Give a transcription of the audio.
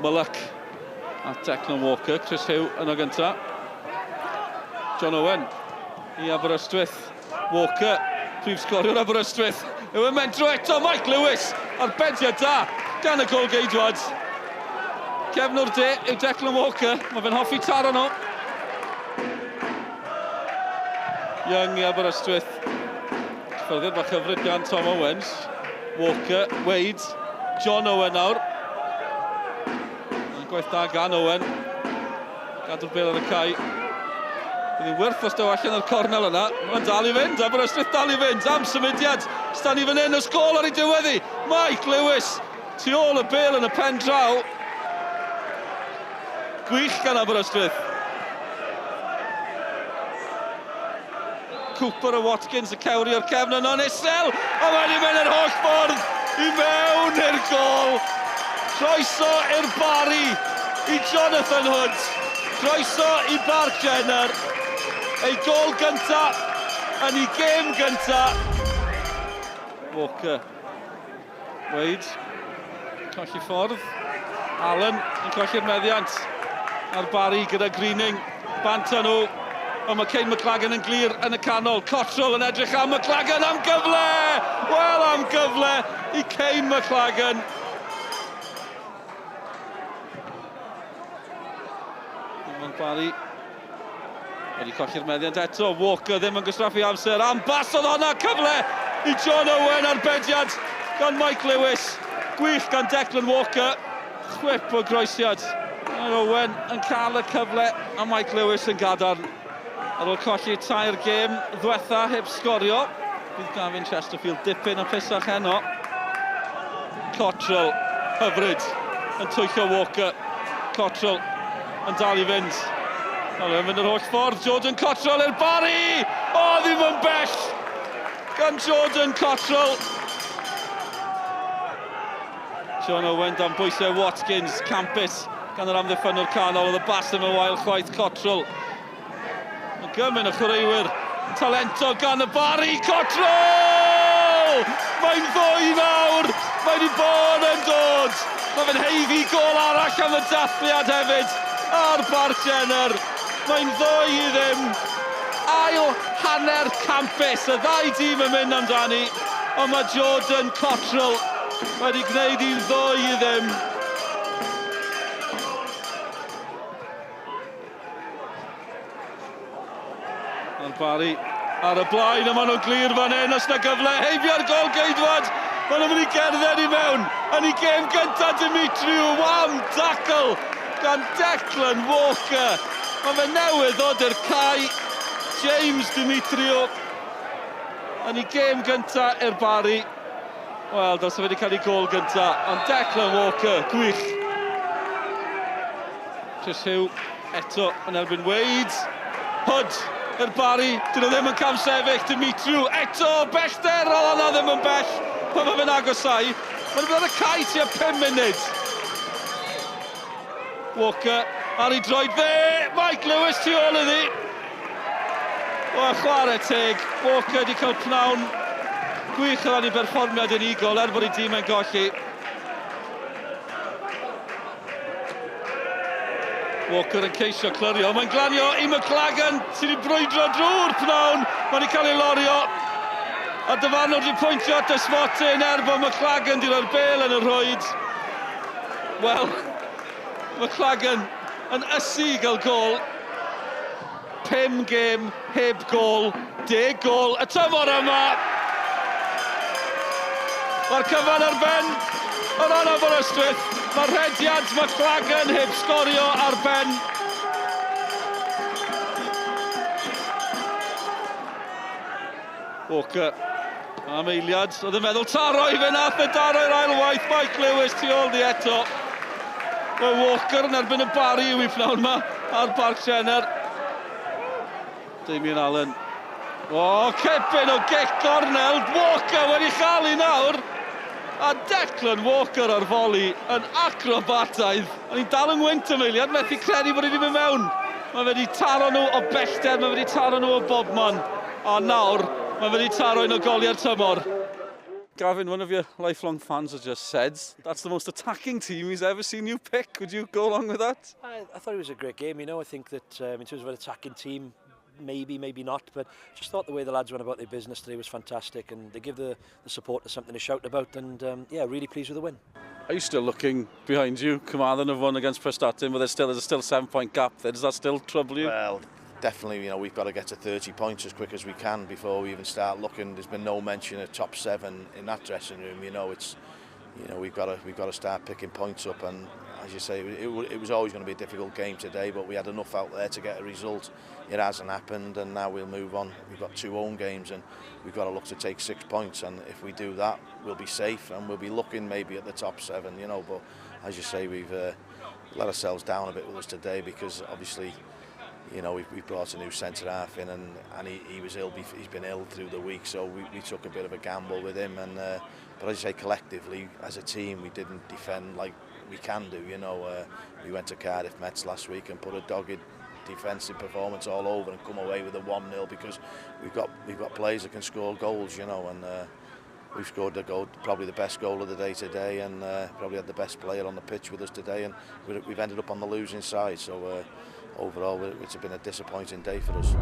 Mullock a Declan Walker. Chris Hugh yno gynta. John Owen i Aberystwyth. Walker, prif sgoriwr Aberystwyth. Yw yn mentro eto, Mike Lewis ar bediad da gan y golgeidwad. Cefnwr de yw Declan Walker, mae fe'n hoffi taro nhw. Young i Aberystwyth. Cyffyrddiad bach hyfryd gan Tom Owens. Walker, Wade, John Owen nawr. Yn gwaith da gan Owen. Gadw'r bel ar y cae. Bydd hi'n wyrth os daw allan o'r cornel yna. Mae'n dal i fynd, Aberystwyth dal i fynd. Am symudiad, stan i fan hyn, y sgôl ar ei diwedd hi. Mike Lewis, tu ôl y bel yn y pen draw. Gwych gan Aberystwyth. Cooper a Watkins y cewri o'r cefn yno'n isel, a mae wedi mynd yr holl ffordd i mewn i'r gol. Croeso i'r Barri i Jonathan Hood. Croeso i Barc Jenner. Ei gol gynta yn ei gêm gynta. Walker. Wade. Colli ffordd. Allen yn colli'r meddiant. A'r Barry gyda Greening. Bant â nhw. Ond mae Kane McLagan yn glir yn y canol. Cottrell yn edrych am McLagan am gyfle! Wel, am gyfle i Kane McLagan. Mae'n Barry wedi colli'r meddiant eto. Walker ddim yn gwastraffu amser. Am bas oedd honna, cyfle i John Owen arbediad gan Mike Lewis. Gwych gan Declan Walker. Chwip o groesiad. Mae Owen yn cael y cyfle a Mike Lewis yn gadarn. Ar ôl colli tair gêm ddwetha heb sgorio, bydd Gavin Chesterfield dipyn o pesach heno. Cottrell, hyfryd, yn twyllo Walker. Cottrell yn dal i fynd. Nawr yn mynd yr holl ffordd, Jordan Cottrell i'r Barry! O, ddim yn bell! Gan Jordan Cottrell. John Owen dan bwysau Watkins, campus gan yr amddiffynnwr canol, oedd y bas ddim yn wael chwaith Cottrell. Mae gymaint o chwaraewyr talentog gan y Barry Cottrell! Mae'n ddwy nawr! Mae wedi bod yn dod! Mae fe'n heiddi gol arall am y dathliad hefyd ar Barc Jenner. Mae'n ddwy i ddim. Ail hanner campus, y ddau dîm yn mynd amdani, ond mae Jordan Cottrell wedi gwneud hi'n ddwy i ddim. Mae'r Barry ar y blaen a maen nhw'n glir fan hyn os na gyfle heibio'r gol geidwad. Maen nhw'n mynd i gerdded i mewn yn ei gêm gyntaf Dimitriou. Wam tackle gan Declan Walker. Mae fe newydd ddod i'r cae. James Dimitriou yn ei gêm gyntaf i'r Barry. Wel, dylse fe wedi cael ei gol gyntaf, ond Declan Walker, gwych. Chris Hugh eto yn erbyn Wade. Hood i'r Barry, dyn nhw ddim yn camsefyll. Dimitriou eto, bellter, oedd hwnna ddim yn bell pan mae fe'n agosau. Mae'n mynd ar y cae tua 5 munud. Walker ar ei droed dde, Mike Lewis tu ôl iddi. Wel, chwarae teg, Walker wedi cael pnawn gwych o ran ei berfformiad unigol er bod ei dîm yn golli. Walker yn ceisio clirio, mae'n glanio i McLagan sydd wedi brwydro drwy'r pnawn, mae wedi cael ei lorio. A dyfarnwr wedi pwyntio at y smotyn er bod McLagan wedi rhoi'r bel yn y rhwyd. Wel, McLagan yn ysu i gael gol. 5 gêm heb gol, 10 gol y tymor yma. Mae'r cyfan ar ben o ran Aberystwyth. Mae'r rhediad McLagan heb sgorio ar ben. Walker am eiliad, oedd yn meddwl taro i fe nath e daro i'r ail waith, Mike Lewis tu ôl di eto. Mae Walker yn erbyn y Barry yw i pnawn yma ar Barc Jenner. Damien Allen. O, oh, cepyn o gic gornel, Walker wedi chael i nawr. A Declan Walker ar foli yn acrobataidd. O'n i'n dal yng ngwynt am eiliad, methu credu bod e wedi mynd mewn. Mae fe wedi taro nhw o bellter, mae fe wedi taro nhw o bobman. A nawr, mae fe wedi taro un o goliau'r tymor. Gavin, one of your lifelong fans has just said that's the most attacking team he's ever seen you pick. Would you go along with that? I thought it was a great game, you know. I think that in terms of an attacking team, maybe, maybe not, but just thought the way the lads went about their business today was fantastic, and they give the supporters something to shout about, and yeah, really pleased with the win. Are you still looking behind you? Carmarthen have won against Prestatyn, but there's still a 7-point gap there. Does that still trouble you? Well, definitely, you know, we've got to get to 30 points as quick as we can before we even start looking. There's been no mention of top 7 in that dressing room. You know, it's, you know, we've got to start picking points up, and as you say, it was always going to be a difficult game today, but we had enough out there to get a result. It hasn't happened, and now we'll move on. We've got two home games, and we've got to look to take 6 points, and if we do that, we'll be safe, and we'll be looking maybe at the top 7. But as you say, we've let ourselves down a bit with us today because obviously we've brought a new centre half in, and he was ill. He's been ill through the week, so we took a bit of a gamble with him. And but as I say, collectively as a team, we didn't defend like we can do. We went to Cardiff Mets last week and put a dogged defensive performance all over and come away with a 1-0 because we've got players that can score goals, and we've scored the goal, probably the best goal of the day today, and probably had the best player on the pitch with us today, and we've ended up on the losing side. So overall, it's been a disappointing day for us.